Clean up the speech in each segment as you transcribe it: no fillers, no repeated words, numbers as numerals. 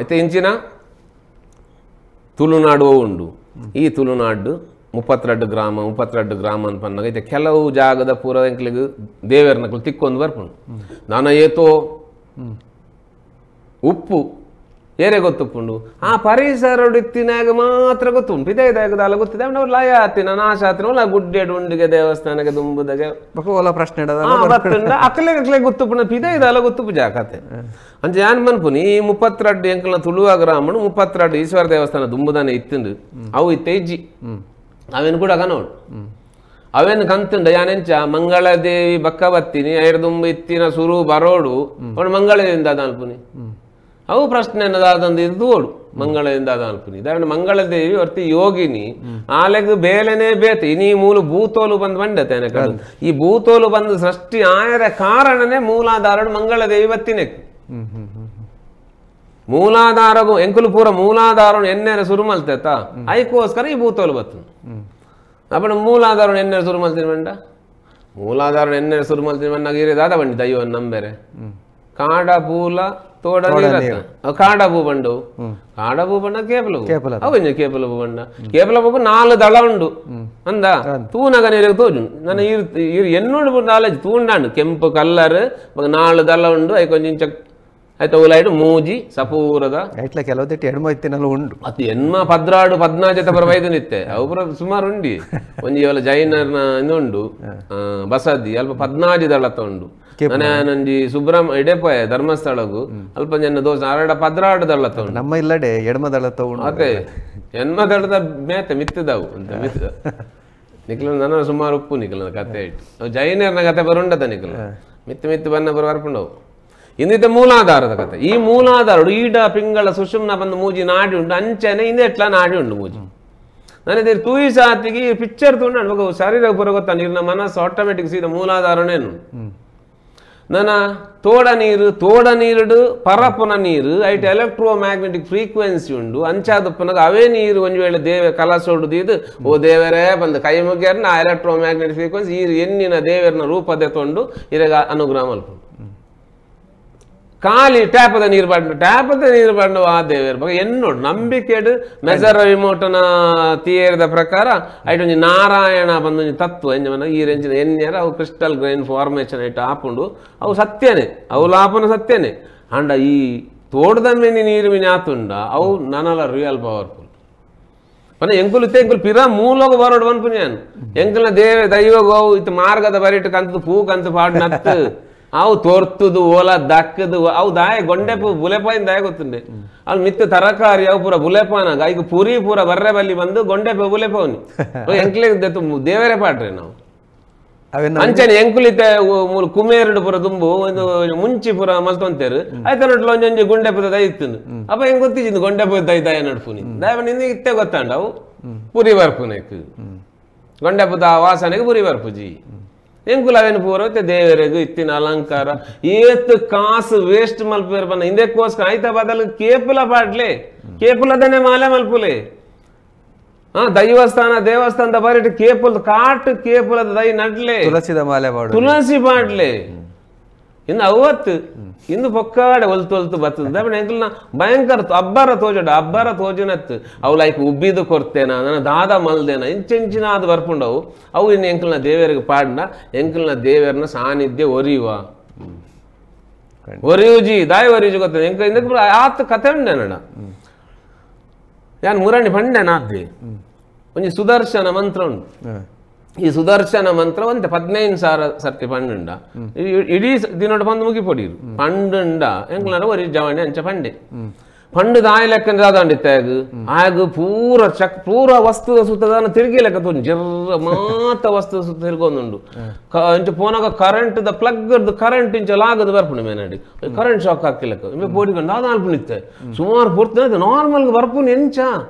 ಇತ್ತೆ ಇಂಚಿನ ತುಳುನಾಡು ಉಂಡು ಈ ತುಳುನಾಡು 32 ಗ್ರಾಮ 32 ಗ್ರಾಮ ಅಂತ ಪನ್ನಾಗ ಇತ್ತೆ ಕೆಲವು ಜಾಗದ ಪೂರ ಎಂಕ್ಲೆಗ್ ದೇವೆರ್ನಕುಲು ತಿಕ್ಕೊಂದು ಬರ್ಪುಂಡು ನಾನ ಏತೋ ಉಪ್ಪು ಏರೆ ಗೊತ್ತುಪ್ಪುಂಡು ಆ ಪರಿಸರಡು ಇತ್ತಿನಾಗ ಮಾತ್ರ ಗೊತ್ತುಂಟು ಇದೇ ದಾಲ ಗೊತ್ತಿದೆ ಅವ್ರು ಲಯ ಆತಿನ ನಾಶ ಆತಿನ ಒಲ ಗುಡ್ಡೆಡು ಉಂಡಿಗೆ ದೇವಸ್ಥಾನಕ್ಕೆ ದುಂಬುದಗೆ ಪ್ರಶ್ನೆ ಅಕ್ಲೆ ಅಕ್ಲೆ ಗೊತ್ತುಪ್ಪುನ ಪಿದೆ ಇದಾಲ ಗೊತ್ತುಪ್ಪು ಜಾಕತೆ ಅಂಚ ಯಾನ್ ಮನ್ಪುನಿ ಈ 32 ಎಂಕಲ್ನ ತುಳುವ ಗ್ರಾಮಡು 32 ಈಶ್ವರ ದೇವಸ್ಥಾನ ದುಂಬುದಾನೆ ಇತ್ತಿಂಡು ಅವು ಇತ್ತೆ ಇಜ್ಜಿ ಅವೇನು ಕೂಡ ಕನೋಡು ಅವೇನು ಕಂತುಂಡ ಯಾನೆಂಚ ಮಂಗಳದೇವಿ ಬಕ್ಕ ಬತ್ತೀನಿ ಐರ್ದುಂಬು ಇತ್ತಿನ ಸುರು ಬರೋಡು ಅವನು ಮಂಗಳದೇವಿಯಿಂದ ಅನ್ಪುನಿ ಅವು ಪ್ರಶ್ನೆ ದಾದಂದು ಇದು ಓಡು ಮಂಗಳದಿಂದ ಅನ್ಪುನಿ ದಾವಣ ಮಂಗಳದೇವಿ ಹೊರ್ತಿ ಯೋಗಿನಿ ಆಲೆಗ್ ಬೇಲೆನೇ ಬೇತೆ ಇನಿ ಮೂಲ ಭೂತೋಲು ಬಂದು ಬಂಡತೆ ಈ ಭೂತೋಲು ಬಂದು ಸೃಷ್ಟಿ ಆಯರ ಕಾರಣನೇ ಮೂಲಾಧಾರಡು ಮಂಗಳದೇವಿ ಬತ್ತಿನೆಕ್ ಮೂಲಾಧಾರಗು ಎಂಕುಲು ಪೂರ ಮೂಲಾಧಾರನು ಎನ್ನೆರ ಸುರು ಮಲ್ತೇತ ಐಕೋಸ್ಕರ ಈ ಭೂತೋಲು ಬತ್ತು ಅಪ್ಪಣ ಮೂಲಾಧಾರನು ಎನ್ನೆರ ಸುರು ಮಲ್ತೀನಿ ಬಂಡ ಮೂಲಾಧಾರನು ಎನ್ನೆರ ಸುರು ಮಲ್ತೀನಿ ಬಂದಾಗ ಇರೇ ದಾದ ಬಂಡಿ ದೈವನ್ ನಂಬೇರೆ ಕಾಡ ಪೂಲ ತೋಡ ಕಾಡ ಪೂ ಬಂಡು ಕಾಡ ಪೂ ಬಂಡ ಕೇಪಲ ಅವು ಕೇಪಲ ಪೂ ಬಂಡ ಕೇಪಲ ಪೂ 4 ದಳ ಉಂಡು ಅಂದ ತೂನಗ ನೀರಿಗೆ ತೋಜು ನನ್ನ ಇರು ಎನ್ನೋಡು ನಾಲೆಜ್ ತೂಂಡಾಂಡು ಕೆಂಪು ಕಲ್ಲರ್ 4 ದಳ ಉಂಡು I ಕೊಂಚ ಆಯ್ತು ಉಲಾಯ್ಡು ಮೂಜಿ ಸಪೂರದ ಐಟ್ಲ ಕೆಲವೊಂದಿಟ್ಟು ಎಣ್ಮ ಇತ್ತಿನಲ್ಲ ಉಂಡು ಅದು ಎಣ್ಮ 14 14 ಪರ ವೈದ್ಯ ನಿತ್ತೆ ಅವು ಪುರ ಸುಮಾರು ಉಂಡಿ ಒಂಜಿ ಇವೆಲ್ಲ ಜೈನರ್ನ ಇದು ಬಸದಿ ಅಲ್ಪ 14 ದಳತ ಉಂಡು ನಂಜಿ ಸುಬ್ರಹ್ಮ ಇಡೆಪೋಯ ಧರ್ಮಸ್ಥಳಗು ಅಲ್ಪ ಜನ ದೋಸ ಅರಡ 14 ದಳತ ಉಂಡು ನಮ್ಮ ಇಲ್ಲಡೆ ಎಣ್ಮ ದಳತ ಉಂಡು ಅದೇ ಎಣ್ಮ ದಳದ ಮೇತೆ ಮಿತ್ತದವು ಅಂತ ಮಿತ್ತ ನಿಖಲ ನನ್ನ ಸುಮಾರು ಉಪ್ಪು ನಿಖಲ ಕತೆ ಇಟ್ಟು ಜೈನರ್ನ ಕತೆ ಬರುಂಡತ ನಿಖಲ ಮಿತ್ತು ಮಿತ್ತು ಬನ್ನ ಬರ ಬರ್ಪುಂಡವು ಇಂದಿದ್ದ ಮೂಲಾಧಾರದ ಕತೆ ಈ ಮೂಲಾಧಾರಡು ಈಡ ಪಿಂಗಳ ಸುಷುಮ್ನ ಬಂದು ಮೂಜಿ ನಾಡಿ ಉಂಟು ಅಂಚನೆ ಇಂದೆಟ್ಲ ನಾಡಿ ಉಂಡು ಮೂಜಿ ನನಗೆ ತೂಯಿ ಸಾತಿಗೆ ಈ ಪಿಕ್ಚರ್ ತುಂಡು ಶರೀರ ಪೂರ ಗೊತ್ತಾ ನೀರಿನ ಮನಸ್ಸು ಆಟೋಮೆಟಿಕ್ ಸೀದಾ ಮೂಲಾಧಾರನೇನು ನನ್ನ ತೋಡ ನೀರು ತೋಡ ನೀರುಡು ಪರಪುನ ನೀರು ಐಟ್ electro magnetic frequency ಉಂಡು ಅಂಚಾದಪ್ಪನಾಗ ಅವೇ ನೀರು ಒಂದು ವೇಳೆ ದೇವ ಕಲಸೋಡು ದೀದು ಓ ದೇವರೇ ಬಂದು ಕೈ ಮುಗಿಯರ್ನ ಆ electro magnetic frequency ಈ ಎನ್ನಿನ ದೇವರನ ರೂಪದೆ ತೊಂಡು ಇರಗ ಅನುಗ್ರಹ ಮಲ್ಪುಂಡು ಖಾಲಿ ಟ್ಯಾಪದ ನೀರು ಬಾಂಡು ಟ್ಯಾಪದ ನೀರು ಬಾಂಡು ಆ ದೇವರ ಬಗ್ಗೆ ಎನ್ನೋಡು ನಂಬಿಕೆಡು ಮೆಜರ್ ವಿಮೋಟನ ಥಿಯರಿದ ಪ್ರಕಾರ ಐಟೊಂಜಿ ನಾರಾಯಣ ಬಂದೊಂಜಿ ತತ್ವ ಎಂಜಮನ ಈ ರೇಂಜಿನ ಎನ್ಯರ ಅವು crystal grain formation ಐಟು ಆಪುಂಡು ಅವು ಸತ್ಯನೇ ಅವು ಲಾಪನ ಸತ್ಯನೇ ಅಂಡ ಈ ತೋಟದ ಮೇಲೆ ನೀರು ಮಿನಿ ಆತುಂಡ ಅವು ನನಲ ರಿಯಲ್ ಪವರ್ಫುಲ್ ಪನ ಎಂಕುಲು ಇತ್ತೆ ಎಂಕುಲು ಪಿರ ಮೂಲೋಗ ಬರೋಡು ಪನ್ಪುನಿ ಎಂಕುಲ್ನ ದೇವ ದೈವಗೋ ಇತ್ತು ಮಾರ್ಗದ ಬರಿಟ್ಟು ಕಂತು ಪೂ ಕಂತು ಪಾಡು ನತ್ತು ಅವು ತೋರ್ತುದು ಓಲ ದಕ್ಕದು ಅವು ದಾಯ ಗೊಂಡೆಪು ಬುಲೆಪಾಯಿನ ದಾಯ ಗೊತ್ತುಂಡೆ ಅಲ್ಲಿ ಮಿತ್ತ ತರಕಾರಿ ಅವು ಪೂರ ಬುಲೆಪಾನಾಗ ಈಗ ಪುರಿ ಪೂರ ಬರ್ರೆ ಬಲ್ಲಿ ಬಂದು ಗೊಂಡೆಪು ಬುಲೆಪವನಿ ಎಂಕ್ಲೆ ದೇವರೇ ಪಾಡ್ರೆ ನಾವು ಅಂಚನೆ ಎಂಕುಲಿತೆ ಮೂಲು ಕುಮೇರುಡು ಪೂರ ದುಂಬು ಒಂದು ಮುಂಚಿ ಪೂರ ಮಲ್ತೊಂತೇರು ಆಯ್ತು ನೋಡ್ಲ ಒಂಜೊಂಜಿ ಗುಂಡೆಪುದ ದೈ ಇತ್ತು ಅಪ್ಪ ಹೆಂಗ್ ಗೊತ್ತಿದ್ದು ಗೊಂಡೆಪು ದೈ ದಾಯ ನಡ್ಪುನಿ ದಾಯ ನಿಂದು ಇತ್ತೆ ಗೊತ್ತಾಂಡ ಅವು ಪುರಿ ಬರ್ಪುನೆಕ್ ಗೊಂಡೆಪುದ ವಾಸನೆಗೆ ಪುರಿ ಬರ್ಪುಜಿ ಎಂಕುಲ ಅವೇನು ಪೂರ ದೇವರೆಗು ಇತ್ತಿನ ಅಲಂಕಾರ ಏತ್ ಕಾಸು ವೇಸ್ಟ್ ಮಲ್ಪೇರು ಬನ್ನ ಹಿಂದಕ್ಕೋಸ್ಕರ ಆಯ್ತಾ ಬದಲು ಕೇಪುಲ ಪಾಡ್ಲೆ ಕೇಪುಲದನೆ ಮಾಲೆ ಮಲ್ಪುಲೆ ಹಾ ದೈವಸ್ಥಾನ ದೇವಸ್ಥಾನದ ಬರಿಟ್ ಕೇಪುಲ ಕಾಟ್ ಕೇಪುಲದ ದೈ ನಡ್ಲೆ ತುಳಸಿದ ಮಾಲೆ ಪಾಡು ತುಳಸಿ ಪಾಡ್ಲೆ ಇನ್ನು ಅವತ್ತು ಇಂದು ಪೊಕ್ಕಾಡೆ ಒಲ್ತು ಒಲ್ತು ಬರ್ತದೆ ಎಂಕಲ್ನ ಭಯಂಕರ ಅಬ್ಬರ ತೋಜಡ ಅಬ್ಬರ ತೋಜನತ್ತು ಅವು ಲೈಕ್ ಉಬ್ಬಿದು ಕೊರ್ತೇನ ನನ್ನ ದಾದ ಮಲ್ದೇನ ಇಂಚಿಂಚಿನ ಅದು ಬರ್ಪುಂಡವು ಅವು ಇನ್ನು ಎಂಕಲ್ನ ದೇವರಿಗೆ ಪಾಡ್ನ ಎಂಕಲ್ನ ದೇವರನ್ನ ಸಾನ್ನಿಧ್ಯ ಒರಿಯುವ ಒರಿಯುಜಿ ದಾಯ ಒರಿಯುಜಿ ಗೊತ್ತ ಎಂಕ ಇಂದಕ್ಕೆ ಆತ ಕತೆ ಉಂಡೆ ನಡ ಯಾನ್ ಮುರಣಿ ಪಂಡೆ ನಾದ್ದೆ ಒಂಜಿ ಸುದರ್ಶನ ಮಂತ್ರ ಉಂಟು ಈ ಸುದರ್ಶನ ಮಂತ್ರ ಒಂತೆ 15,000 ಸರ್ತಿ ಪಂಡುಂಡ ಇಡೀ ದಿನೋಡು ಬಂದು ಮುಗಿ ಪೊಡೀರು ಪಂಡುಂಡ ಎಂಕ್ಲಾರ ಒರಿ ಜವಾಣಿ ಅಂಚ ಪಂಡೆ ಪಂಡು ದಾಯ ಲೆಕ್ಕ ದಾದಾಂಡಿತ್ತೆ ಆಗ ಆಗ ಪೂರ ಚಕ್ ಪೂರ ವಸ್ತುದ ಸುತ್ತದಾನ ತಿರುಗಿ ಲೆಕ್ಕ ತೋಜು ಜರ್ರ ಮಾತ ವಸ್ತುದ ಸುತ್ತ ತಿರ್ಗೊಂದುಂಡು ಇಂಚ ಪೋನಾಗ current the plug current ಇಂಚ ಲಾಗದ ಬರ್ಪುಂಡು ಮೇನಡಿ ಕರೆಂಟ್ ಶಾಕ್ ಹಾಕಿ ಲೆಕ್ಕ ಇಂಬೆ ಪೋಡಿಕೊಂಡು ದಾದ ಅಲ್ಪುನಿತ್ತೆ ಸುಮಾರು ಪೂರ್ತಿ ನಾರ್ಮಲ್ ಬರ್ಪುನಿ ಎಂಚ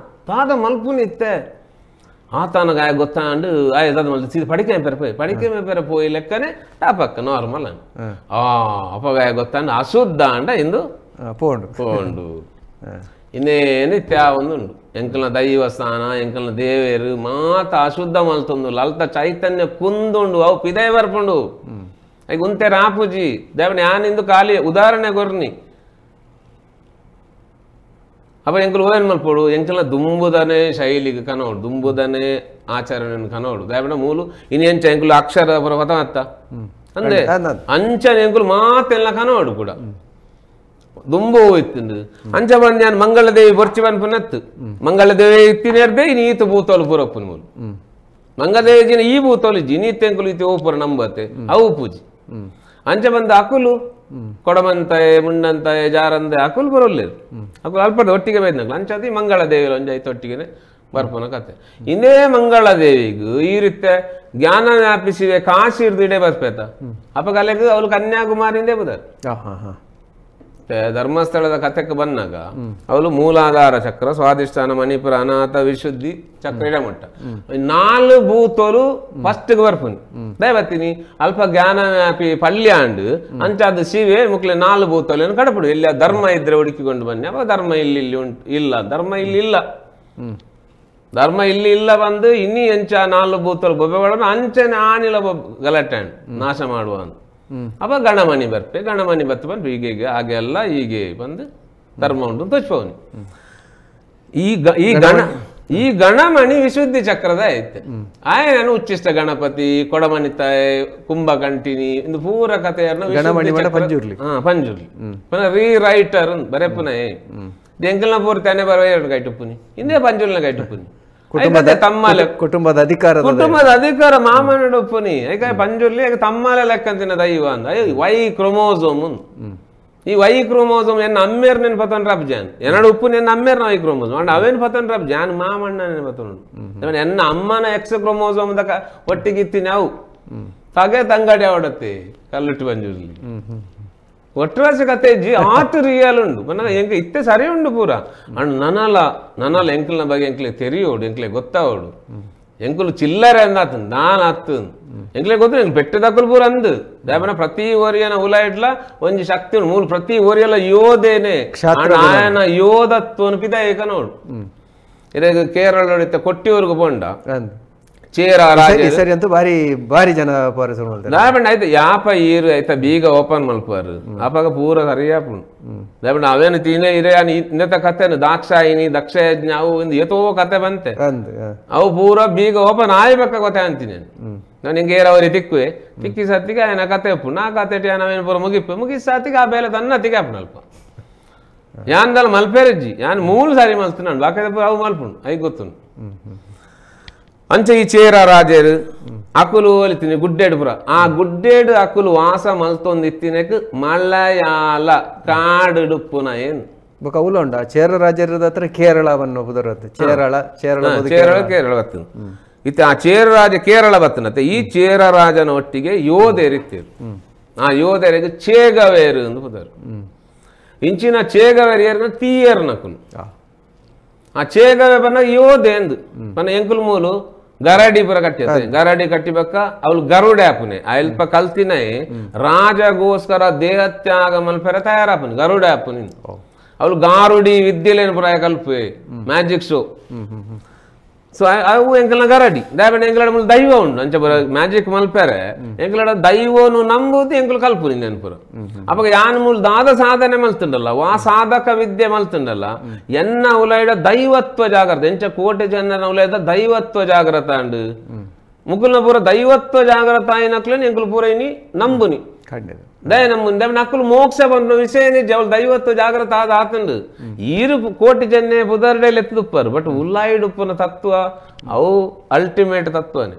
ದಾದ ಮಲ್ಪುನಿತ್ತೆ ಆತನಗ ಆಯ ಗೊತ್ತಾಂಡು ಆಯ ದಾದ ಮಲ್ತು ಸೀದಾ ಪಡಿಕೆ ಪೆರ ಪೋಯಿ ಪಡಿಕೆ ಪೆರ ಪೋಯಿ ಲೆಕ್ಕನೆ ಟಾಪಕ್ಕ ನಾರ್ಮಲ್ ಆ ಅಪ್ಪಗಾಯ ಗೊತ್ತಾಂಡು ಅಶುದ್ಧ ಅಂಡ ಇಂದು ಪೋಂಡು ಪೋಂಡು ಇನ್ನೇನು ತ್ಯಾವೊಂದುಂಡು ಎಂಕಲ್ನ ದೈವಸ್ಥಾನ ಎಂಕಲ್ನ ದೇವೇರು ಮಾತ ಅಶುದ್ಧ ಮಲ್ತೊಂದು ಲಲಿತ ಚೈತನ್ಯ ಕುಂದುಂಡು ಅವು ಪಿದೈ ಬರ್ಪುಂಡು ಈಗ ಉಂತೆ ರಾಪುಜಿ ದೇವನ ಯಾನಿಂದು ಖಾಲಿ ಉದಾಹರಣೆ ಕೊರ್ನಿ ಅಪ್ಪ ಎಂಕುಲು ಓಯನ್ ಮಲ್ಪೋಡು ಎಂಕಲ್ನ ದುಂಬುದನೆ ಶೈಲಿಗೆ ಕನೋಡು ದುಂಬುದನೆ ಆಚರಣೆ ಕನೋಡು ದಾಯಪಂಡ ಮೂಲು ಇನಿ ಎಂಚ ಎಂಕುಲು ಅಕ್ಷರ ಪೂರ ಪತಮತ್ತ ಅಂದೆ ಅಂಚನೆ ಎಂಕುಲು ಮಾತೆಲ್ಲ ಕನೋಡು ಕೂಡ ದುಂಬು ಇತ್ತಿಂದು ಅಂಚ ಬಂದು ಮಂಗಳದೇವಿ ಬೊರ್ಚಿ ಪನ್ಪುನತ್ತು ಮಂಗಳದೇವಿ ಇತ್ತಿನೇರ್ದೆ ಇನಿ ಈತು ಭೂತೋಲು ಪೂರಪ್ಪನ ಮೂಲು ಮಂಗಳದೇವಿ ಜಿನ ಈ ಭೂತೋಲು ಇಜ್ಜಿ ಇನಿ ಎಂಕುಲು ಇತಿ ಓಪುರ ನಂಬತ್ತೆ ಅವು ಪೂಜಿ ಅಂಚ ಬಂದ ಅಕುಲು ಕೊಡಮಂತಾಯ ಮುಂಡಂತಾಯ ಜಾರಂದೆ ಅಕುಲು ಬರೋಲ್ಲೇರು ಅಕುಲು ಅಲ್ಪದ ಒಟ್ಟಿಗೆ ಬೈದ್ನಕ್ಲು ಅಂಚಾತಿ ಮಂಗಳದೇವಿ ಒಂಜಾಯ್ತು ಒಟ್ಟಿಗೆ ಬರ್ಪುನ ಕತೆ ಇನ್ನೇ ಮಂಗಳದೇವಿಗೂ ಈ ರೀತಿ ಜ್ಞಾನ ವ್ಯಾಪಿಸಿವೆ ಕಾಶಿ ಹಿಡ್ದು ಇಡೇ ಬರ್ಪೇತ ಅಪಗಲೆಗ್ ಅವಳು ಕನ್ಯಾಕುಮಾರಿಂದೇ ಬುದಾರ್ ಧರ್ಮಸ್ಥಳದ ಕಥೆಗೆ ಬಂದಾಗ ಅವಳು ಮೂಲಾಧಾರ ಚಕ್ರ ಸ್ವಾಧಿಷ್ಠಾನ ಮಣಿಪುರ ಅನಾಥ ವಿಶುದ್ಧಿ ಚಕ್ರ ಇಡಮಟ್ಟ ನಾಲ್ ಭೂತೋಲು ಫಸ್ಟ್ ಬರ್ಪುನಿ ದಯಬತ್ತೀನಿ ಅಲ್ಪ ಜ್ಞಾನ ವ್ಯಾಪಿ ಪಲ್ಯಾಂಡ್ ಅಂಚಾದ ಶಿವೆ ಮುಕ್ಲೆ ನಾಲ್ ಭೂತೋಲು ಕಡಪಡು ಇಲ್ಲಿ ಧರ್ಮ ಇದ್ರೆ ಹುಡುಕಿಕೊಂಡು ಬನ್ನಿ ಅಪ್ಪ ಧರ್ಮ ಇಲ್ಲಿ ಇಲ್ಲಿ ಉಂಟು ಇಲ್ಲ ಧರ್ಮ ಇಲ್ಲಿ ಇಲ್ಲ ಧರ್ಮ ಇಲ್ಲಿ ಇಲ್ಲ ಬಂದು ಇನ್ನಿ ಎಂಚ ನಾಲ್ ಭೂತೋಲು ಬೊಬ್ಬೆಗಳನ್ನು ಅಂಚನೆ ಆನಿಲ ಗಲಾಟೆ ನಾಶ ಮಾಡುವ ಅಂತ ಅಪ್ಪ ಗಣಮಣಿ ಬರ್ಪೆ ಗಣಮಣಿ ಬತ್ತು ಬಂದು ಹೀಗೆ ಹೀಗೆ ಹಾಗೆಲ್ಲ ಹೀಗೆ ಬಂದು ಧರ್ಮ ಉಂಟು ತೋಚ್ಪವನಿ ಈ ಗಣಮಣಿ ವಿಶುದ್ಧಿ ಚಕ್ರದ ಐತೆ ಆಯನ ಉಚ್ಚಿಷ್ಟ ಗಣಪತಿ ಕೊಡಮಣಿ ತಾಯಿ ಕುಂಭಕಂಟಿನಿ ಇಂದು ಪೂರ ಕಥೆಯನ್ನು ಪಂಜುರ್ಲಿ ಪಂಜುರ್ಲಿ ಪುನಃ ರೀ ರೈಟರ್ ಬರೇ ಪುನಃ ಎಂಕಲ್ನ ಪೂರ್ತಿ ಅನೆ ಬರೋ ಎರಡು ಗೈಟುಪ್ಪುನಿ ಹಿಂದೆ ಪಂಜುರ್ಲಿನ ಗೈಟುಪ್ಪುನಿ ತಮ್ಮಲೆ ಕುಟುಂಬದ ಅಧಿಕಾರ ಕುಟುಂಬದ ಅಧಿಕಾರ ಮಾಮನೊಪ್ಪುನಿ ಯಾಕೆ ಪಂಜುರ್ಲಿ ತಮ್ಮಲೆ ಲೆಕ್ಕಂತಿನ ದೈವ ಅಂದ ವೈ ಕ್ರೋಮೋಸೋಮ್ ಈ ವೈ ಕ್ರೋಮೋಸೋಮ್ ಎನ್ನ ಅಮ್ಮೇರ್ ನೆನ್ ಪತನ್ ರಾಪ್ ಜಾನ್ ಎನ್ನಡ ಉಪ್ಪು ನೆನ್ನ ಅಮ್ಮೇರ್ ವೈ ಕ್ರೋಮೋಸೋಮ್ ಅಂಡ್ ಅವೇನ್ ಪತನ್ ರಾಪ್ ಜಾನ್ ಮಾಮಣ್ಣ ನೆನ್ ಪತನ್ ಎನ್ನ ಅಮ್ಮನ ಎಕ್ಸ್ ಕ್ರೋಮೋಸೋಮ್ ದಕ ಒಟ್ಟಿಗಿತ್ತಿ ನಾವು ತಗೆ ತಂಗಡಿ ಅವಡತ್ತೆ ಕಲ್ಲುಟ್ಟು ಪಂಜುರ್ಲಿ ಒಟ್ಟುರಾಸಿ ಕತೆ ಇಜ್ಜಿ ಆತು ರಿಯಲ್ ಉಂಡು ಪನ್ನ ಎಂಕ ಇತ್ತೆ ಸರಿ ಉಂಡು ಪೂರ ಅಂಡ್ ನನಲ ನನಲ ಎಂಕಲ್ನ ಬಗ್ಗೆ ಎಂಕ್ಲೆ ತೆರಿಯೋಡು ಎಂಕ್ಲೆ ಗೊತ್ತಾವೋಡು ಎಂಕುಲು ಚಿಲ್ಲರೆ ಅಂದಾತು ನಾನ್ ಆತು ಎಂಕ್ಲೆ ಗೊತ್ತು ಎಂಕ್ ಬೆಟ್ಟದಕ್ಕಲು ಪೂರ ಅಂದು ದಾಪನ ಪ್ರತಿ ಓರಿಯನ ಉಲ ಇಡ್ಲ ಒಂಜಿ ಶಕ್ತಿ ಉಂಡು ಮೂಲು ಪ್ರತಿ ಓರಿಯಲ ಯೋಧೇನೆ ಆಯನ ಯೋಧತ್ವನು ಪಿದ ಏಕ ನೋಡು ಇದೇ ಕೇರಳ ಕೊಟ್ಟಿಯೂರ್ಗು ಪೋಂಡ ಚೇರ ಸರಿ ಅಂತೂ ಬಾರಿ ಬಾರಿ ಜನ ದಾಪಂಡ ಆಯ್ತು ಯಾಪ ಈರು ಆಯ್ತಾ ಬೀಗ ಓಪನ್ ಮಲ್ಪಾರು ಆಪಾಗ ಪೂರ ಸರಿಯಾಪುಂಡು ದಾಪಂಡ ಅವೇನು ತೀನೆ ಇರೇ ಇನ್ನತ ಕಥೆನು ದಾಕ್ಷಾಯಿನಿ ದಕ್ಷಯಜ್ಞ ಅವು ಒಂದು ಏತೋ ಕತೆ ಬಂತೆ ಅವು ಪೂರ ಬೀಗ ಓಪನ್ ಆಯ್ಬೇಕ ಗೊತ್ತೆ ಅಂತೀನಿ ನಾನು ಹಿಂಗೆ ಏರವರಿ ತಿಕ್ಕುವೆ ತಿಕ್ಕಿ ಸತ್ತಿಗೆ ಆಯನ ಕತೆ ಉಪ್ಪು ನಾ ಕತೆ ನಾವೇನು ಪೂರ ಮುಗಿಪ್ಪು ಮುಗಿಸ್ ಸತ್ತಿಗೆ ಆ ಬೇಲೆ ತನ್ನ ತಿಕ್ಕೆ ಅಪ್ಪು ಅಲ್ಪ ಯಾನ್ದಲ್ಲ ಮಲ್ಪೇರಜ್ಜಿ ಯಾನ್ ಮೂರು ಸಾರಿ ಮಲ್ತು ಬಾಕಿ ಅವು ಮಲ್ಪುಂಡು ಐ ಗೊತ್ತುಂಡು ಅಂಚೆ ಈ ಚೇರ ರಾಜರು ಅಕುಲು ಒಲಿತೀನಿ ಗುಡ್ಡೇಡು ಪುರ ಆ ಗುಡ್ಡೇಡು ಅಕುಲು ವಾಸ ಮಲ್ತೊಂದು ಇತ್ತಿನಕ್ ಮಲಯಾಳ ಕಾಡುಡುಪ್ಪುನ ಏನು ಬೊಕ ಉಲ್ಲ ಉಂಡ ಚೇರ ರಾಜರದ ಹತ್ರ ಕೇರಳವನ್ನು ಬುದರತ್ತೆ ಚೇರಳ ಚೇರಳ ಚೇರಳ ಕೇರಳ ಬರ್ತದೆ ಇತ್ತ ಆ ಚೇರ ರಾಜ ಕೇರಳ ಬರ್ತನತ್ತೆ ಈ ಚೇರ ರಾಜನ ಒಟ್ಟಿಗೆ ಯೋಧೇರಿತ್ತಿರು ಆ ಯೋಧರಿಗೆ ಚೇಗವೇರು ಎಂದು ಬುದರು ಇಂಚಿನ ಚೇಗವೇರು ಏರ್ನ ತೀಯರ್ನಕುಲು ಆ ಚೇಗವೆ ಬನ್ನ ಯೋಧೆ ಎಂದು ಬನ್ನ ಎಂಕುಲು ಮೂಲು ಗರಡಿ ಪುರ ಕಟ್ಟಿ ಗರಡಿ ಕಟ್ಟಿಬಕ್ಕ ಅವಳು ಗರುಡೆ ಆಪುನೆ ಅಲ್ಪ ಕಲ್ತಿನೇ ರಾಜಗೋಸ್ಕರ ದೇಹತ್ಯಾಗ ಮಲ್ಪೆರ ತಯಾರಾಪುನೆ ಗರುಡೆ ಆಪುನಿ ಅವಳು ಗಾರುಡಿ ವಿದ್ಯೆಲೇನು ಪುರ ಕಲ್ಪೆ magic show so ಅವು ಎಂಕಲ್ನ ಗರಡಿ ದಾಪಂಡ ಎಂಕಲಡ ಮೂಲ ದೈವ ಉಂಡು ಅಂಚ ಪುರ ಮ್ಯಾಜಿಕ್ ಮಲ್ಪೆರೆ ಎಂಕಲಡ ದೈವನು ನಂಬುದು ಎಂಕುಲು ಕಲ್ಪುನಿ ನೆನಪುರ ಅವಾಗ ಯಾನ್ ಮೂಲ ದಾದ ಸಾಧನೆ ಮಲ್ತುಂಡಲ್ಲ ವಾ ಸಾಧಕ ವಿದ್ಯೆ ಮಲ್ತುಂಡಲ್ಲ ಎನ್ನ ಉಲೈಡ ದೈವತ್ವ ಜಾಗ್ರತ ಎಂಚ ಕೋಟೆ ಜನರ ಉಲೈದ ದೈವತ್ವ ಜಾಗ್ರತ ಅಂಡು ಮುಕುಲ್ನ ಪೂರ ದೈವತ್ವ ಜಾಗ್ರತ ಆಯ್ನಕ್ಲೇನು ಎಂಕುಲು ಪೂರ ಇನಿ ನಂಬುನಿ ದಯ ನಮ್ಮುಂದೆ ನಕ್ಕಲು ಮೋಕ್ಷ ಬಂದ ವಿಷಯ ಜವಲ್ ದೈವತ್ವ ಜಾಗ್ರತ ಆದ ಆತಂಡು ಈರು ಕೋಟಿ ಜನ್ನೆ ಪುದರ್ಡೆಲ್ ಎತ್ತುಪ್ಪರು ಬಟ್ ಉಲ್ಲಾಯಿಡುಪ್ಪನ ತತ್ವ ಅವು ಅಲ್ಟಿಮೇಟ್ ತತ್ವನೇ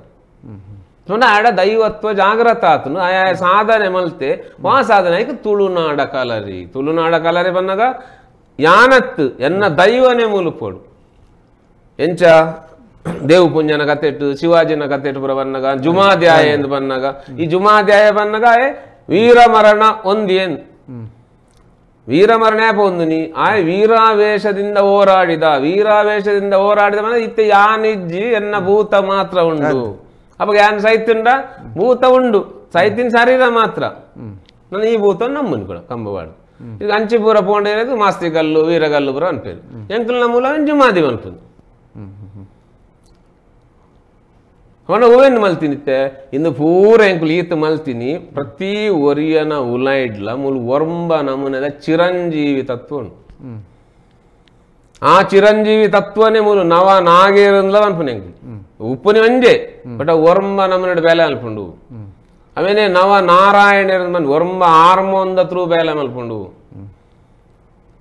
ಆಡ ದೈವತ್ವ ಜಾಗ್ರತ ಆತನು ಆಯಾ ಸಾಧನೆ ಮಲ್ತೆ ವಾ ಸಾಧನೆ ಆಯ್ತು ತುಳುನಾಡ ಕಲರಿ ತುಳುನಾಡ ಕಲರಿ ಬಂದಾಗ ಯಾನತ್ತು ಎನ್ನ ದೈವನೇ ಮೂಲುಪೋಡು ಎಂಚ ದೇವು ಪುಂಜನ ಕತೆಟ್ಟು ಶಿವಾಜಿನ ಕತೆಟ್ಟು ಪುರ ಬನ್ನಾಗ ಜುಮಾಧ್ಯಾಯ ಎಂದು ಬನ್ನಾಗ ಈ ಜುಮಾಧ್ಯಾಯ ಬನ್ನಾಗ ವೀರಮರಣ ಒಂದೇನು ವೀರಮರಣ ಯಾಪ ಒಂದು ನೀ ಆ ವೀರಾವೇಶದಿಂದ ಹೋರಾಡಿದ ವೀರಾವೇಶದಿಂದ ಹೋರಾಡಿದ ಮನೆ ಇತ್ತೆ ಯಾನಿಜ್ಜಿ ಎನ್ನ ಭೂತ ಮಾತ್ರ ಉಂಡು ಅವಾಗ ಯಾನ್ ಸೈತುಂಡ ಭೂತ ಉಂಡು ಸೈತಿನ ಶರೀರ ಮಾತ್ರ ನಾನು ಈ ಭೂತ ನಮ್ಮನ್ ಕೂಡ ಕಂಬವಾಡು ಈಗ ಅಂಚಿಪುರ ಪೋಂಡೇನದು ಮಾಸ್ತಿಗಲ್ಲು ವೀರಗಲ್ಲು ಪುರ ಅನ್ಪೇರು ಎಂಕಲ್ನ ಮೂಲ ಜುಮಾದಿ ಅನ್ಪುಂದು ಅವನ ಹೂವೇನು ಮಲ್ತಿನಿತ್ತೆ ಇಂದು ಪೂರ ಎಂಕುಲು ಈತ ಮಲ್ತಿನಿ ಪ್ರತಿ ಒರಿಯನ ಉಲೈಡ್ಲ ಮೂಲು ಒರ್ಂಬ ನಮೂನೆದ ಚಿರಂಜೀವಿ ತತ್ವ ಉಂಡು. ಆ ಚಿರಂಜೀವಿ ತತ್ವನೇ ಮೂಲು ನವ ನಾಗೇರಂದ್ಲ ಅನ್ಪುನೆ ಉಪ್ಪುನಿ ಒಂಜೆ ಬಟ್ ಒರ್ಂಬ ನಮ್ಮನಡು ಬೇಲೆ ಅನ್ಪುಂಡು ಅವೇನೆ ನವ ನಾರಾಯಣ ಒರ್ಂಬ ಆರ್ಮೊಂದ ತ್ರೂ ಬೇಲೆ ಮಲ್ಪುಂಡು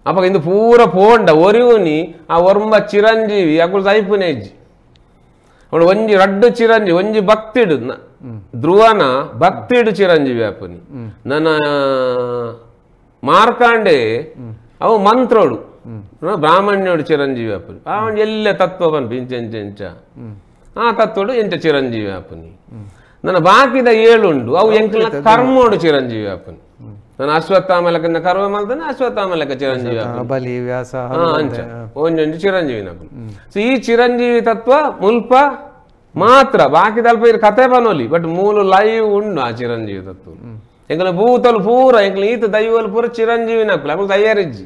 ಅಪ್ಪ ಇಂದು ಪೂರ ಪೋಂಡ ಒರಿವುನಿ ಆ ಒರ್ಂಬ ಚಿರಂಜೀವಿ ಅಕುಲು ಸೈಪುನೆ ಇಜ್ಜಿ ಅವಳು ಒಂಜಿ ರಡ್ಡು ಚಿರಂಜೀವಿ ಒಂಜಿ ಭಕ್ತಿಡು ಧ್ರುವನ ಭಕ್ತಿಡು ಚಿರಂಜೀವಿ ಅಪ್ಪನಿ ನನ್ನ ಮಾರ್ಕಾಂಡೆ ಅವು ಮಂತ್ರೋಡು ಬ್ರಾಹ್ಮಣ್ಯೋಡು ಚಿರಂಜೀವಿ ಅಪ್ಪನಿ ಬ್ರಾಹ್ಮಣ ಎಲ್ಲ ತತ್ವ ಪನ್ಪಿ ಇಂಚ ಇಂಚ ಇಂಚ ಆ ತತ್ವಡು ಎಂಚ ಚಿರಂಜೀವಿ ಅಪ್ಪನಿ ನನ್ನ ಬಾಕಿದ ಏಳುಂಡು ಅವು ಎಂಕಲ್ನ ಕರ್ಮೋಡು ಚಿರಂಜೀವಿ ಅಪ್ಪನಿ ನನ್ನ ಅಶ್ವತ್ಥಾಮ ಲೆಕ್ಕ ಕರ್ಮ ಮಲ್ತಾನೆ ಅಶ್ವತ್ಥಾಮ ಲೆಕ್ಕ ಚಿರಂಜೀವಿ ಬಲಿ ವ್ಯಾಸ ಅಂಚ ಒಂಜೊಂಜಿ ಚಿರಂಜೀವಿ ನಪ್ಪನಿ. ಸೊ ಈ ಚಿರಂಜೀವಿ ತತ್ವ ಮುಲ್ಪ ಮಾತ್ರ ಬಾಕಿದ ಅಲ್ಪ ಇರು ಕತೆ ಬನೋಲಿ ಬಟ್ ಮೂಲು ಲೈವ್ ಉಂಡು ಆ ಚಿರಂಜೀವಿ ತತ್ವ. ಎಂಕಲ ಭೂತಲು ಪೂರ ಎಂಕಲ ಈತ ದೈವಲು ಪೂರ ಚಿರಂಜೀವಿ ನಕ್ಕಲು ಅಕುಲು ತಯಾರಿಜ್ಜಿ.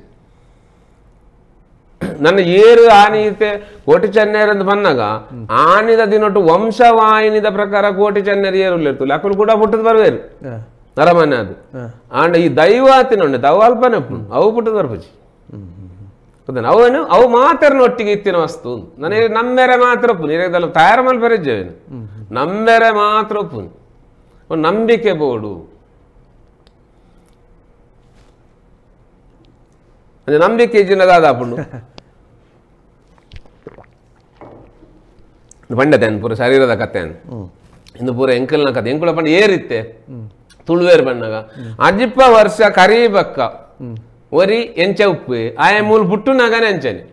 ನನ್ನ ಏರು ಆನಿತೆ ಕೋಟಿ ಚೆನ್ನೇರಂದು ಬಂದಾಗ ಆನಿದ ದಿನೊಟ್ಟು ವಂಶವಾಹಿನಿದ ಪ್ರಕಾರ ಕೋಟಿ ಚೆನ್ನೇರು ಏರು ಇರ್ತಲ್ಲ ಅಕುಲು ಕೂಡ ಪುಟ್ಟದ ಬರ್ವೇರು ನರಮಾನ್ಯ ಅದು. ಆಂಡ ಈ ದೈವಾತಿನ ದವ ಅಲ್ಪನೆ ಅವು ಪುಟ್ಟದ ಬರ್ಪುಜಿ ಅವನು ಅವು ಮಾತ್ರ ಒಟ್ಟಿಗೆ ಇತ್ತಿನ ವಸ್ತು ನನಗೆ ನಮ್ಮೆರೆ ಮಾತ್ರ ಒಪ್ಪು ನೀರೇದಲ್ಲ ತಯಾರ ಮಲ್ಪೆರೆಜ್ಜವೇನು ನಮ್ಮೆರೆ ಮಾತ್ರ ಒಪ್ಪು ಒಂದು ನಂಬಿಕೆ ಬೋಡು ಅಂದ್ರೆ ನಂಬಿಕೆ ಇಜ್ಜಿನ ಪಂಡತೇನು ಪೂರ ಶರೀರದ ಕತೆ ಇಂದು ಪೂರ ಎಂಕಲ್ನ ಕತೆ ಎಂಕುಲ ಪಂಡ ಏರಿತ್ತೆ ತುಳುವೇರು ಬಣ್ಣಗ ಅಜಿಪ್ಪ ವರ್ಷ ಕರೀಬಕ್ಕ ಒರಿ ಎಂಚ ಉಪ್ಪು ಆಯ ಮೂಲ ಪುಟ್ಟು ನಗನೆ ಎಂಚನೆ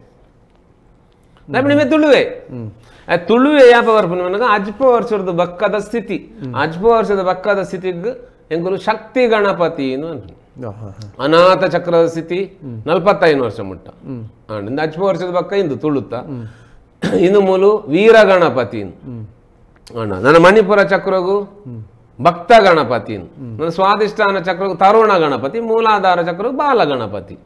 ನಿಮಗೆ ತುಳುವೆ ತುಳುವೆ ಯಾಪ ಬರ್ಪುನ ಅಜ್ಪ ವರ್ಷದ ಬಕ್ಕದ ಸ್ಥಿತಿ ಅಜ್ಪ ವರ್ಷದ ಬಕ್ಕದ ಸ್ಥಿತಿಗೆ ಎಂಕುಲು ಶಕ್ತಿ ಗಣಪತಿ ಅನಾಥ ಚಕ್ರದ ಸ್ಥಿತಿ 45 ವರ್ಷ ಮುಟ್ಟ ಅಜ್ಪ ವರ್ಷದ ಬಕ್ಕ ಇಂದು ತುಳುತ್ತ ಇನ್ನು ಮೂಲು ವೀರ ಗಣಪತಿ ಅಣ್ಣ ನನ್ನ ಮಣಿಪುರ ಚಕ್ರಗು ಭಕ್ತ ಗಣಪತಿ ನನ್ನ ಸ್ವಾದಿಷ್ಠಾನ ಚಕ್ರಗು ತರುಣ ಗಣಪತಿ ಮೂಲಾಧಾರ ಚಕ್ರಗು ಬಾಲ ಗಣಪತಿ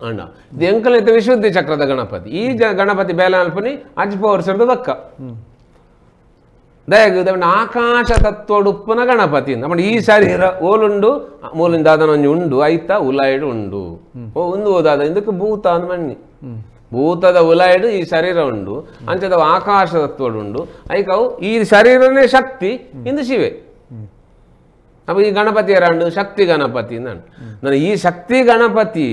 ಅಣ್ಣ ಇದು ಎಂಕಲಿತ ವಿಶುದ್ಧಿ ಚಕ್ರದ ಗಣಪತಿ ಈ ಗಣಪತಿ ಬೇಲೆ ಅಲ್ಪನಿ ಅಜ್ಪ ವರ್ಷದ ಬಕ್ಕ ದಯಗು ಆಕಾಶ ತತ್ವಡುಪ್ಪನ ಗಣಪತಿ ನಮ್ಮ ಈ ಶರೀರ ಓಲುಂಡು ಮೂಲಿನ ದಾದನ ಒಂಜಿ ಉಂಡು ಐತ ಉಲಾಯಿಡು ಉಂಡು ಓ ಒಂದು ಓದಾದ ಇದಕ್ಕೆ ಭೂತ ಅಂದ್ ಮಣ್ಣಿ ಭೂತದ ಉಲಾಯಿಡು ಈ ಶರೀರ ಉಂಡು ಅಂಚದ ಆಕಾಶ ತತ್ವಡು ಉಂಡು ಐಕವು ಈ ಶರೀರನೇ ಶಕ್ತಿ ಇಂದು ಶಿವೆ. ಅಪ್ಪ ಈ ಗಣಪತಿ ಯಾರಂಡು ಶಕ್ತಿ ಗಣಪತಿ ನಾನು ಈ ಶಕ್ತಿ ಗಣಪತಿ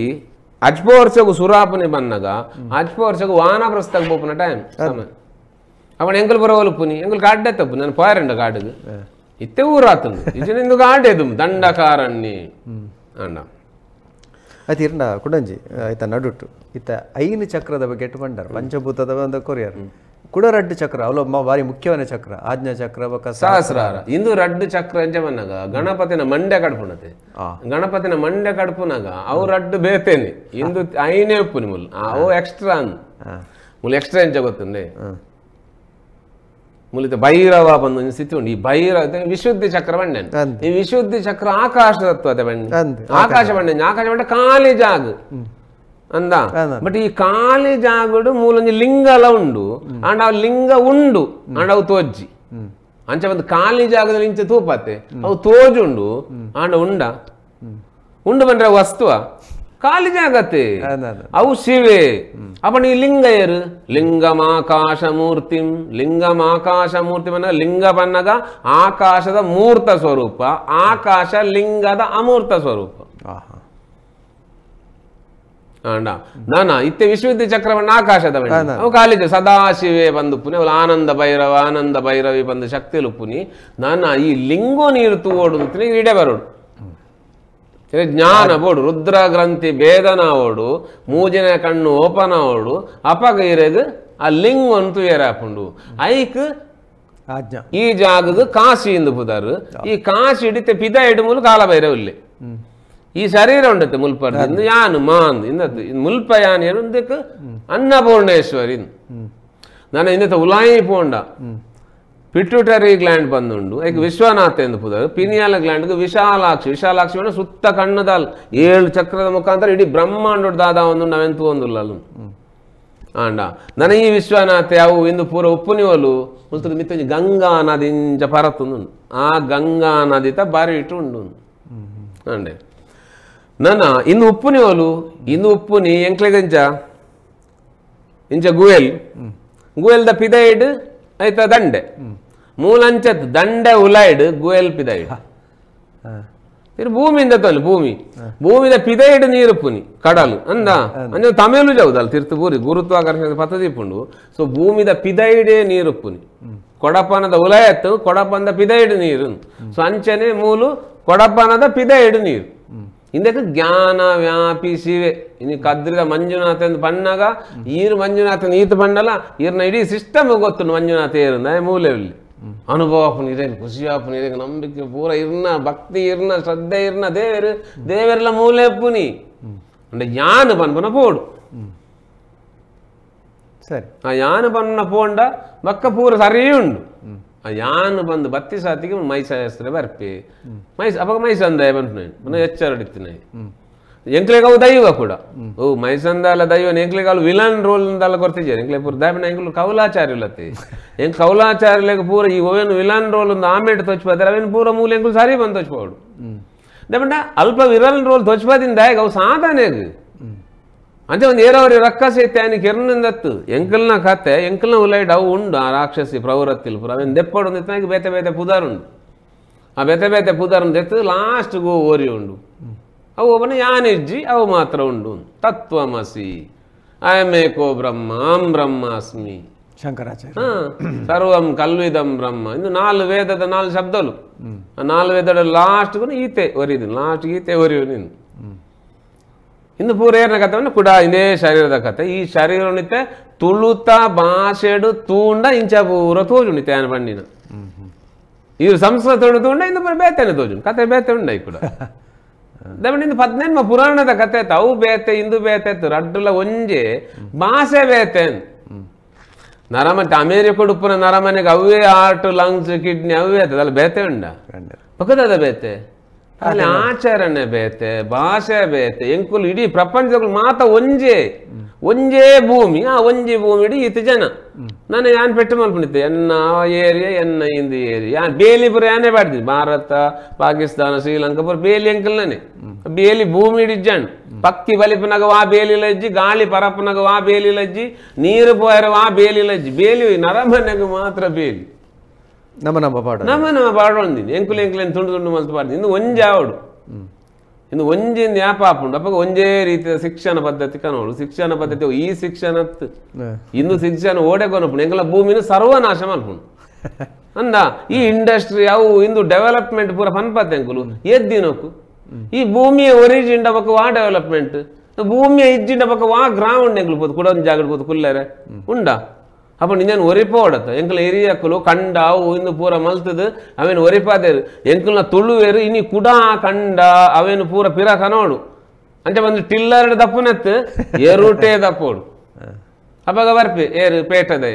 ಅಜ್ಪ ವರ್ಷಗೂ ಸುರಾಪನೆ ಬಂದಾಗ ಅಜ್ಪ ವರ್ಷಗೂ ವಾನಪ್ರಸ್ಥಕ್ಕೆ ಬೋಪನ ಟೈಮ್ ಅವನು ಎಂಕಲ್ ಬರೋವಲು ಪುನಿ ಎಂಕಲ್ ಕಾಡ್ಡೆ ತಪ್ಪು ನಾನು ಪಾಯರಂಡ ಕಾಡುಗೆ ಇತ್ತೆ ಊರಾತಂದು ಇಜಿನಿಂದು ಕಾಡೇದು ದಂಡಕಾರಣ್ಣಿ ಅಣ್ಣ ಆಯ್ತು ಇರ್ನ ಕುಡಂಜಿ ಆಯ್ತಾ ನಡುಟ್ಟು ಇತ್ತ ಐನು ಚಕ್ರದ ಬಗ್ಗೆ ಬಂಡಾರ ಪಂಚಭೂತದ ಒಂದು ಕೊರಿಯರ್ ಕೂಡ ರಡ್ಡು ಚಕ್ರ ಅವಲ ಭಾರಿ ಮುಖ್ಯವಾದ ಚಕ್ರ ಆಜ್ಞಾ ಚಕ್ರ ಬೊಕ ಸಹಸ್ರಾರ ಇಂದು ರಡ್ಡು ಚಕ್ರ ಅಂಚ ಬಂದಾಗ ಗಣಪತಿನ ಮಂಡ್ಯ ಕಡ್ಪುಣತೆ ಗಣಪತಿನ ಮಂಡ್ಯ ಕಡ್ಪುನಾಗ ಅವು ರಡ್ಡು ಬೇತೇನೆ ಇಂದು ಐನೇ ಉಪ್ಪುನಿ ಮುಲ್ ಅವು ಎಕ್ಸ್ಟ್ರಾ ಮುಲ್ ಎಕ್ಸ್ಟ್ರಾ ಎಂಚ ಗೊತ್ತುಂಡೆ ಮುಲಿತ ಭೈರವ ಬಂದು ಒಂದು ಸ್ಥಿತಿ ಉಂಟು ಈ ಭೈರವ ವಿಶುದ್ಧಿ ಚಕ್ರ ಬಂಡೆ ಈ ವಿಶುದ್ಧಿ ಚಕ್ರ ಆಕಾಶ ತತ್ವ ಬಂಡೆ ಆಕಾಶ ಬಂಡೆ ಆಕಾಶ ಬಂಡೆ ಖಾಲಿ ಜಾಗ ಅಂದ ಬಟ್ ಈ ಖಾಲಿ ಜಾಗಡು ಮೂಲೊಂಜಿ ಲಿಂಗಲ ಉಂಡು ಅಂಡ್ ಅವು ಲಿಂಗ ಉಂಡು ಅಂಡ್ ಅವು ತೋಜ್ಜಿ ಅಂಚ ಒಂದು ಖಾಲಿ ಜಾಗದಲ್ಲಿ ಇಂಚ ತೂಪತ್ತೆ ಅವು ತೋಜುಂಡು ಅಂಡ ಉಂಡ ಉಂಡು ಬಂದ್ರೆ ವಸ್ತುವ ಖಾಲಿ ಜಾಗತ್ತೆ ಅವು ಶಿವೆ. ಅಪ್ಪ ಈ ಲಿಂಗ ಏರು ಲಿಂಗಮಾಕಾಶ ಮೂರ್ತಿಂ ಲಿಂಗಮಾಕಾಶ ಮೂರ್ತಿ ಬನ್ನ ಲಿಂಗ ಬನ್ನಗ ಆಕಾಶದ ಮೂರ್ತ ಸ್ವರೂಪ ಆಕಾಶ ಲಿಂಗದ ಅಮೂರ್ತ ಸ್ವರೂಪ ಅಂಡ ನಾನಾ ಇತ್ತೆ ವಿಶ್ವವಿದ್ಯ ಚಕ್ರವನ್ನ ಆಕಾಶದ ಅವು ಕಾಲೇಜು ಸದಾಶಿವೆ ಬಂದು ಪುನಿ ಅವಳು ಆನಂದ ಭೈರವ ಆನಂದ ಭೈರವಿ ಬಂದು ಶಕ್ತಿಲು ಪುನಿ ನಾನಾ ಈ ಲಿಂಗೋ ನೀರು ತೂವೋಡು ಇಡೆ ಬರೋಡು ಜ್ಞಾನ ಬೋಡು ರುದ್ರ ಗ್ರಂಥಿ ಭೇದನ ಓಡು ಮೂಜಿನ ಕಣ್ಣು ಓಪನ ಓಡು ಅಪಗ ಇರೆಗ್ ಆ ಲಿಂಗ ಅಂತೂ ಏರಾಪುಂಡು ಐಕ್ ಈ ಜಾಗದ ಕಾಶಿ ಎಂದು ಪುದಾರು ಈ ಕಾಶಿ ಹಿಡಿತೆ ಪಿದ ಇಡು ಮೂಲ ಕಾಲಭೈರವ ಇಲ್ಲಿ ಈ ಶರೀರ ಉಂಡತ್ತೆ ಮುಲ್ಪರ್ದು ಯಾನು ಮಾಂದು ಇಂದದ್ದು ಮುಲ್ಪ ಯಾನ್ ಏನು ಇಂದಕ್ಕೆ ಅನ್ನಪೂರ್ಣೇಶ್ವರಿ ನಾನು ಇಂದത്തെ ಉಲಾಯಿ ಪೋಂಡ ಪಿಟ್ಯೂಟರಿ ಗ್ಲ್ಯಾಂಡ್ ಬಂದುಂಡು ಈಗ ವಿಶ್ವನಾಥ ಎಂದು ಪುದಾರು ಪಿನಿಯಾಲ ಗ್ಲ್ಯಾಂಡ್ಗೆ ವಿಶಾಲಾಕ್ಷಿ ವಿಶಾಲಾಕ್ಷಿ ಅಂದ್ರೆ ಸುತ್ತ ಕಣ್ಣದಾಲ್ 7 ಚಕ್ರದ ಮುಖಾಂತರ ಇಡೀ ಬ್ರಹ್ಮಾಂಡ ದಾದ ಒಂದು ನಾವೆಂತೂ ಒಂದುಲ್ಲ ಆಂಡ ನನ ಈ ವಿಶ್ವನಾಥ ಅವು ಇಂದು ಪೂರ ಉಪ್ಪುನಿವಲು ಮುಲ್ತದ ಮಿತ್ತೊಂಜಿ ಗಂಗಾ ನದಿ ಇಂಚ ಪರತ್ತೊಂದುಂಡು ಆ ಗಂಗಾ ನದಿತ ಬಾರಿ ಇಟ್ಟು ಉಂಡು ಅಂಡೆ ನಾನ ಇನ್ನು ಉಪ್ಪುನಿ ಓಲು ಇನ್ನು ಉಪ್ಪುನಿ ಎಂಕ್ಲೆಗಂಚ ಇಂಚ ಗುವೆಲ್ ಗುವೆಲ್ದ ಪಿದೈಡ್ ಆಯ್ತಾ ದಂಡೆ ಮೂಲಂಚತ್ ದಂಡೆ ಉಲೈಡ್ ಗುವೆಲ್ ಪಿದೈಡ್ ಭೂಮಿಯಿಂದ ತೊಲೆ ಭೂಮಿ ಭೂಮಿದ ಪಿದೈಡ್ ನೀರು ಪುನಿ ಕಡಲು ಅಂದ ಅಂದ್ರೆ ತಮಿಳು ಜೌದಲ್ಲ ತಿರ್ತು ಪೂರಿ ಗುರುತ್ವಾಕರ್ಷಣ ಪದ್ಧತಿ ಪುಂಡು. ಸೊ ಭೂಮಿದ ಪಿದೈಡೇ ನೀರು ಪುನಿ ಕೊಡಪನದ ಉಲಯತ್ತು ಕೊಡಪನದ ಪಿದೈಡ್ ನೀರು. ಸೊ ಅಂಚನೆ ಮೂಲು ಕೊಡಪನದ ಪಿದೈಡ್ ನೀರು ಇಂದಕ್ಕೆ ಜ್ಞಾನ ವ್ಯಾಪಿ ಶಿವೆ ಇನ್ನು ಕದ್ರಿದ ಮಂಜುನಾಥ ಎಂದು ಪಣ್ಣಾಗ ಈರು ಮಂಜುನಾಥನ ಈತ ಪಣ್ಣಲ್ಲ ಈರ್ನ ಇಡೀ ಸಿಸ್ಟಮ್ ಗೊತ್ತು ಮಂಜುನಾಥ ಏರು ಮೂಲೆ ಇಲ್ಲಿ ಅನುಭವ ಇರೇನು ಖುಷಿಯಾಪುನಿ ಇರೇನು ನಂಬಿಕೆ ಪೂರ ಇರ್ನ ಭಕ್ತಿ ಇರ್ನ ಶ್ರದ್ಧೆ ಇರ್ನ ದೇವರು ದೇವರೆಲ್ಲ ಮೂಲೆ ಪುನಿ ಅಂದ್ರೆ ಯಾನು ಪನ್ಪನ ಪೋಡು ಸರಿ ಆ ಯಾನು ಪನ್ನ ಪೋಂಡ ಬಕ್ಕ ಪೂರ ಸರಿ ಉಂಡು. ಆ ಯಾನು ಬಂದು ಬತ್ತಿ ಸಾತಿಗೆ ಮೈಸಾಸ್ತ್ರ ಬರ್ಪಿ ಮೈಸ್ ಅವಾಗ ಮೈಸಂದಾಯ ಬಂತು ಎಚ್ಚರ ಇತ್ತಿನ ಎಂಕ್ಲೆಗಾವು ದೈವ ಕೂಡ ಓ ಮೈಸಂದಾಲ ದೈವ ಎಂಕ್ಲೆಗಾಲು ವಿಲನ್ ರೋಲ್ ಅಂದಲ್ಲ ಕೊರ್ತಿದ್ದಾರೆ ಎಂಕ್ಲೆ ಪೂರ ದೈವನ ಎಂಕ್ಲು ಕೌಲಾಚಾರ್ಯುಲತ್ತೆ ಎಂಕ್ ಕೌಲಾಚಾರ್ಯುಲೆಗೆ ಪೂರ ಈ ಓವೇನು ವಿಲನ್ ರೋಲ್ ಒಂದು ಆಮೇಲೆ ತೋಚ್ಪಾತಾರೆ ಅವೇನು ಪೂರ ಮೂಲೆ ಎಂಕ್ಲು ಸರಿ ಬಂದು ತೋಚ್ಪಾಡು ದಯಪಂಡ ಅಲ್ಪ ವಿಲನ್ ರೋಲ್ ತೋಚ್ಪಾದಿಂದ ಅವು ಸಾಧನೆಗೆ ಅಂಚೆ ಒಂದು ಏರವರಿ ರಕ್ಕಸ ಇತ್ತೆ ಆಯ್ನ ಕಿರ್ನಿಂದತ್ತು ಎಂಕಲ್ನ ಕತೆ ಎಂಕಲ್ನ ಉಲೈಡ್ ಅವು ಉಂಡು ಆ ರಾಕ್ಷಸಿ ಪ್ರವೃತ್ತಿಲ್ ಪೂರ ಅವೇನು ದೆಪ್ಪಡು ಒಂದು ಬೇತೆ ಬೇತೆ ಪುದಾರುಂಡು ಆ ಬೇತೆ ಬೇತೆ ಪುದಾರುಂಡು ಎತ್ತು ಲಾಸ್ಟ್ಗೂ ಓರಿ ಉಂಡು ಅವು ಒಬ್ಬನ ಯಾನಿಜ್ಜಿ ಅವು ಮಾತ್ರ ಉಂಡು ತತ್ವಮಸಿ ಅಯಮೇಕೋ ಬ್ರಹ್ಮ ಅಂ ಬ್ರಹ್ಮಾಸ್ಮಿ ಶಂಕರಾಚಾರ್ಯ ಸರ್ವಂ ಕಲ್ವಿದಂ ಬ್ರಹ್ಮ ಇನ್ನು ನಾಲ್ ವೇದದ ನಾಲ್ ಶಬ್ದಲು ಆ ನಾಲ್ ವೇದದ ಲಾಸ್ಟ್ಗೂ ಈತೆ ಒರಿದು ಲಾಸ್ಟ್ ಈತೆ ಒರಿಯು ನೀನು ಇನ್ನು ಪೂರ ಏರ್ನ ಕಥೆಯನ್ನು ಕೂಡ ಇದೇ ಶರೀರದ ಕತೆ ಈ ಶರೀರನಿತೆ ತುಳುತ ಭಾಷೆಡು ತೂಂಡ ಇಂಚ ಪೂರ ತೋಜುಂಡಿತೆ ಆನ ಪಂಡಿನ ಇವರು ಸಂಸ್ಕೃತ ತೂಂಡ ಇಂದು ಪೂರ ಬೇತೆನೆ ತೋಜುಂಡು ಕತೆ ಬೇತೆ ಉಂಡ ಈ ಕೂಡ ದಮನಿಂದ ಪದ್ನೆನ್ಮ ಪುರಾಣದ ಕತೆ ಅವು ಬೇತೆ ಇಂದು ಬೇತೆ ರಡ್ಡುಲ ಒಂಜೆ ಭಾಷೆ ಬೇತೆ ನರಮನೆ ಅಮೇರಿಕ ಉಡುಪುನ ನರಮನೆಗೆ ಅವೇ heart lungs kidney ಅವೇ ಆತದ ಬೇತೆ ಉಂಡ ಪಕ್ಕದ ಬೇತೆ ಅಲ್ಲಿ ಆಚರಣೆ ಬೇತೆ ಭಾಷೆ ಬೇತೆ ಎಂಕುಲು ಇಡೀ ಪ್ರಪಂಚದ ಮಾತ ಒಂಜೆ ಒಂಜೇ ಭೂಮಿ ಆ ಒಂಜೆ ಭೂಮಿ ಇಡೀ ಇತ್ತು ಜನ ನಾನು ಯಾನ್ ಪೆಟ್ಟು ಮಲ್ಪಣಿದ್ದೆ ಎನ್ನ ಏರಿಯಾ ಎನ್ನ ಇಂದು ಏರಿಯಾ ಬೇಲಿ ಪುರ ಯಾನೇ ಬಾಡ್ತೀನಿ ಭಾರತ ಪಾಕಿಸ್ತಾನ ಶ್ರೀಲಂಕಾ ಪುರ ಬೇಲಿ ಅಂಕಲ್ ನಾನೇ ಬೇಲಿ ಭೂಮಿ ಇಡಿಜ್ಜಾಣ್ ಪಕ್ಕಿ ಬಲಿಪನಾಗ ವಾ ಬೇಲಿ ಲಜ್ಜಿ ಗಾಳಿ ಪರಪನಾಗ ವಾ ಬೇಲಿ ಲಜ್ಜಿ ನೀರು ಪೋಯರ ವಾ ಬೇಲಿ ಲಜ್ಜಿ ಬೇಲಿ ನರಮನೆಗೆ ಮಾತ್ರ ಬೇಲಿ ನಮ್ಮ ನಮ್ಮ ಪಾಡ ನಮ್ಮ ನಮ್ಮ ಪಾಡೊಂದಿನಿ ಎಂಕುಲು ಎಂಕುಲೇನು ತುಂಡು ತುಂಡು ಮಲ್ತು ಪಾಡ್ತೀನಿ ಇನ್ನು ಒಂಜೆ ಆವಡು ಇನ್ನು ಒಂಜಿಂದ ಯಾಪ ಆಪುಂಡು ಅಪ್ಪ ಒಂಜೇ ರೀತಿಯ ಶಿಕ್ಷಣ ಪದ್ಧತಿ ಕನೋಡು ಶಿಕ್ಷಣ ಪದ್ಧತಿ ಈ ಶಿಕ್ಷಣ ಇನ್ನು ಶಿಕ್ಷಣ ಓಡೆ ಕೊನಪುಂಡು ಎಂಕಲ ಭೂಮಿನ ಸರ್ವನಾಶ ಮಲ್ಪುಂಡು ಅಂದ ಈ ಇಂಡಸ್ಟ್ರಿ ಅವು ಇಂದು ಡೆವಲಪ್ಮೆಂಟ್ ಪೂರ ಪನ್ಪತ್ತೆ ಎಂಕುಲು ಎದ್ದಿನೋಕು ಈ ಭೂಮಿಯ ಒರಿಜಿನ್ ಬಕ್ಕ ವಾ ಡೆವಲಪ್ಮೆಂಟ್ ಭೂಮಿಯ ಇಜ್ಜಿಂಡ ಬಕ್ಕ ವಾ ಗ್ರೌಂಡ್ ಎಂಕುಲು ಪೋದು ಕೂಡ ಒಂದು ಜಾಗಡ್ ಪೋದು ಕುಲ್ಲಾರೆ ಉಂಡಾ ಅಪ್ಪ ನಿಂದೇನು ಒರಿಪೋಡತ್ತ ಎಂಕಲ ಎರಿಯಕ್ಕಲು ಕಂಡ ಅವು ಇಂದು ಪೂರ ಮಲ್ತದು ಅವೇನು ಒರಿಪಾದೇರು ಎಂಕಲ್ನ ತುಳುವೇರು ಇನಿ ಕುಡಾ ಕಂಡ ಅವೇನು ಪೂರ ಪಿರ ಕನೋಡು ಅಂಚೆ ಬಂದು ಟಿಲ್ಲರ್ ದಪ್ಪುನತ್ತು ಎರುಟೇ ದಪ್ಪೋಡು ಅಪ್ಪಾಗ ಬರ್ಪಿ ಏರು ಪೇಟದೆ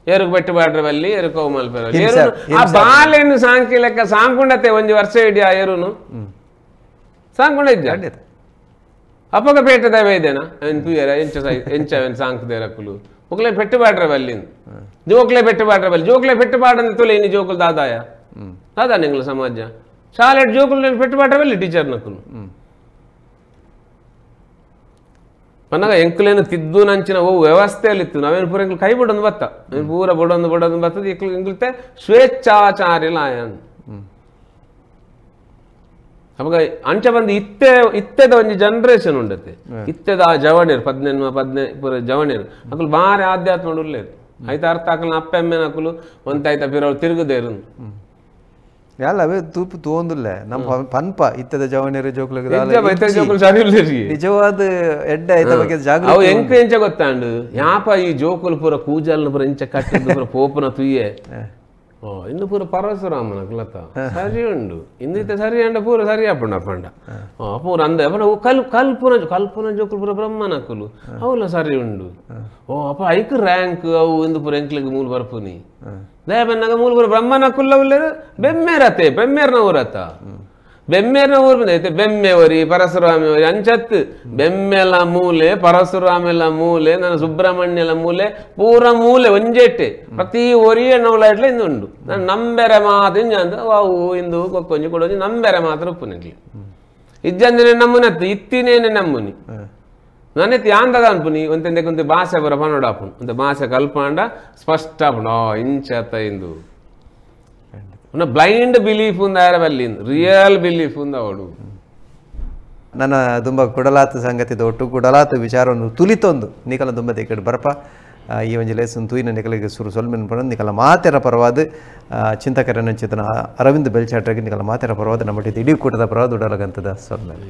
ಏರುకు పెట్టుబాಟ್ರೆ ಬಲ್ಲಿ ಏರು ಮಲ್ಪೆರ ಆ ಬಾಲೆನ್ನು ಸಾಂಕಿ ಲೆಕ್ಕ ಸಾಂಕುಂಡತೆ ಒಂಜಿ ವರ್ಷ ಇಡೀ ಆ ಏರುನು ಸಾಂಕುಂಡ ಇದ್ದ ಅಪ್ಪಗ ಪೇಟದ ವೈದೇನ ಅವನ್ ತೂಯರ ಎಂಚ ಎಂಚ ಅವನ್ ಸಾಂಕುದೇರಕ್ಕಲು ఒకలే పెట్టుబాట్ರೆ బల్లి జోకులే పెట్టుబాట్ರೆ బల్లి జోకులే పెట్టుబాటు తొలి ఇన్ని జోకులు దాదాయ దాదా నింగుల సమాజ చాలా జోకులు పెట్టుబాట్ರೆ బల్లి టీచర్ నక్కులు ಪನ್ನಗ ಎಂಕುಲೇನು ತಿದ್ದು ನಂಚಿನ ಓ ವ್ಯವಸ್ಥೆಯಲ್ಲಿ ಇತ್ತು ನಾವೇನು ಪೂರ ಎಂಕುಲು ಕೈ ಬಿಡೊಂದು ಬತ್ತ ಪೂರ ಬಡೊಂದು ಬಡೊಂದು ಬರ್ತದೆ ಎಂಕುಲು ಎಂಕುಲ್ತೆ ಸ್ವೇಚ್ಛಾಚಾರಿಲಾಯ ಅವಾಗ ಅಂಚ ಬಂದು ಇತ್ತೆ ಇತ್ತೆದ ಒಂಜಿ ಜನರೇಷನ್ ಉಂಡತೆ ಇತ್ತೆದ ಆ ಜವಣೇರು ಪದ್ನೆನ್ಮ ಪದ್ನೆ ಪೂರ ಜವಣೇರು ಅಕುಲು ಬಾರಿ ಆಧ್ಯಾತ್ಮ ಉಲ್ಲೇರು ಆಯ್ತು ಅರ್ಥ ಹಾಕಲು ಅಪ್ಪೆ ಅಮ್ಮೆನ ಅಕುಲು ಒಂತಾಯ್ತ ಪಿರವ್ರು ತಿರುಗುದೇರು ಯಾಲ ಅವೇ ತೂಪು ತೋಂದುಲ್ಲ ನಮ್ಮ ಪನ್ಪ ಇತ್ತದ ಜವಣೇರು ಜೋಕುಲು ಜೋಕುಲು ಸರಿ ನಿಜವಾದ ಎಡ್ಡೆ ಆಯ್ತ ಬಗ್ಗೆ ಜಾಗೃತಿ ಅವು ಎಂಕ ಎಂಚ ಗೊತ್ತಾಂಡು ಯಾಪ ಈ ಜೋಕುಲು ಪೂರ ಕೂಜಲ್ನ ಪೂರ ಇಂಚ ಕಟ್ಟಿದ್ದು ಪೂರ ಪೋಪುನ ತುಯ್ಯೆ ಓ ಇಂದು ಪೂರ ಪರಶುರಾಮನ ಕುಲತ ಸರಿ ಉಂಡು ಇಂದು ಸರಿ ಅಂಡ ಪೂರ ಸರಿ ಅಪ್ಪಂಡ ಅಪ್ಪಂಡ ಪೂರ ಅಂದ ಅಪ್ಪಂಡ ಕಲ್ ಕಲ್ಪುನ ಕಲ್ಪುನ ಜೋಕುಲು ಪೂರ ಬ್ರಹ್ಮನ ಕುಲು ಅವಲ ಸರಿ ಉಂಡು ಓ ಅಪ್ಪ ಐಕ್ ರ್ಯಾಂಕ್ ಅವು ಇಂದು ಪೂರ ಎಂಕ್ಲಿಗೆ ಮೂಲ ಬರ್ಪುನಿ ದಯಬನ್ನಾಗ ಮೂಲ ಪೂರ ಬ್ರಹ್ಮನ ಕುಲ್ಲ ಉಲ್ಲೇರು ಬೆಮ್ಮೇರತೆ ಬೆಮ್ಮೇರ್ನ ಊರತ ಬೆಮ್ಮೇರ್ನ ಊರು ಬಂದೈತೆ ಬೆಮ್ಮೆ ಒರಿ ಪರಶುರಾಮೆ ಒರಿ ಅಂಚತ್ತು ಬೆಮ್ಮೆಲ ಮೂಲೆ ಪರಶುರಾಮೆಲ ಮೂಲೆ ನನ್ನ ಸುಬ್ರಹ್ಮಣ್ಯಲ ಮೂಲೆ ಪೂರ ಮೂಲೆ ಒಂಜೆಟ್ಟೆ ಪ್ರತಿ ಒರಿಯೇ ನೌಲ ಇಟ್ಲೆ ಇಂದು ಉಂಡು ನಾನು ನಂಬೆರೆ ಮಾತ್ರ ಇಂಜ ಅಂತ ಅವು ಇಂದು ಕೊಕ್ಕೊಂಜಿ ಕೊಡೊಂಜಿ ನಂಬೆರೆ ಮಾತ್ರ ಉಪ್ಪುನಿಟ್ಲಿ ಇಜ್ಜಂದಿನ ನಮ್ಮುನತ್ತು ಇತ್ತಿನೇನೆ ನಮ್ಮುನಿ ನನ್ನೆತ್ತಿ ಯಾಂದದ ಅನ್ಪುನಿ ಒಂತೆಂದೆ ಕುಂತೆ ಭಾಷೆ ಬರ ಪನೋಡಾಪುನು ಒಂತೆ ಭಾಷೆ ಕಲ್ಪಾಂಡ ಸ್ಪಷ್ಟ ಆಪುಂಡು ಇಂಚತ ಇಂದು ಬ್ಲೈಂಡ್ ಬಿಲೀಫ್ ಉಂದ ಬಲ್ಲಿ ರಿಯಲ್ ಬಿಲೀಫ್ ಉಂದ ಅವಳು. ನನ್ನ ದುಂಬ ಕುಡಲಾತ ಸಂಗತಿ ಒಟ್ಟು ಕುಡಲಾತ ವಿಚಾರವನ್ನು ತುಲಿತೊಂದು ನಿಕಲ ದುಂಬ ದೇಕಡೆ ಬರಪ ಈ ಒಂಜಿ ಲೇಸನ್ ತೂಯಿನ ನಿಕಲಿಗೆ ಸುರು ಸೊಲ್ಮೆನ್ ಪಣ ನಿಕಲ ಮಾತೆರ ಪರವಾದ ಚಿಂತಕರನ ಚೇತನ ಅರವಿಂದ್ ಬೆಲ್ಚಾಟ್ರಿಗೆ ನಿಕಲ ಮಾತೆರ ಪರವಾದ ನಮ್ಮ ಇಡೀ ಕೂಟದ ಪರವಾದ ಉಡಲಗಂತದ ಸೊಲ್ಮೆನ್.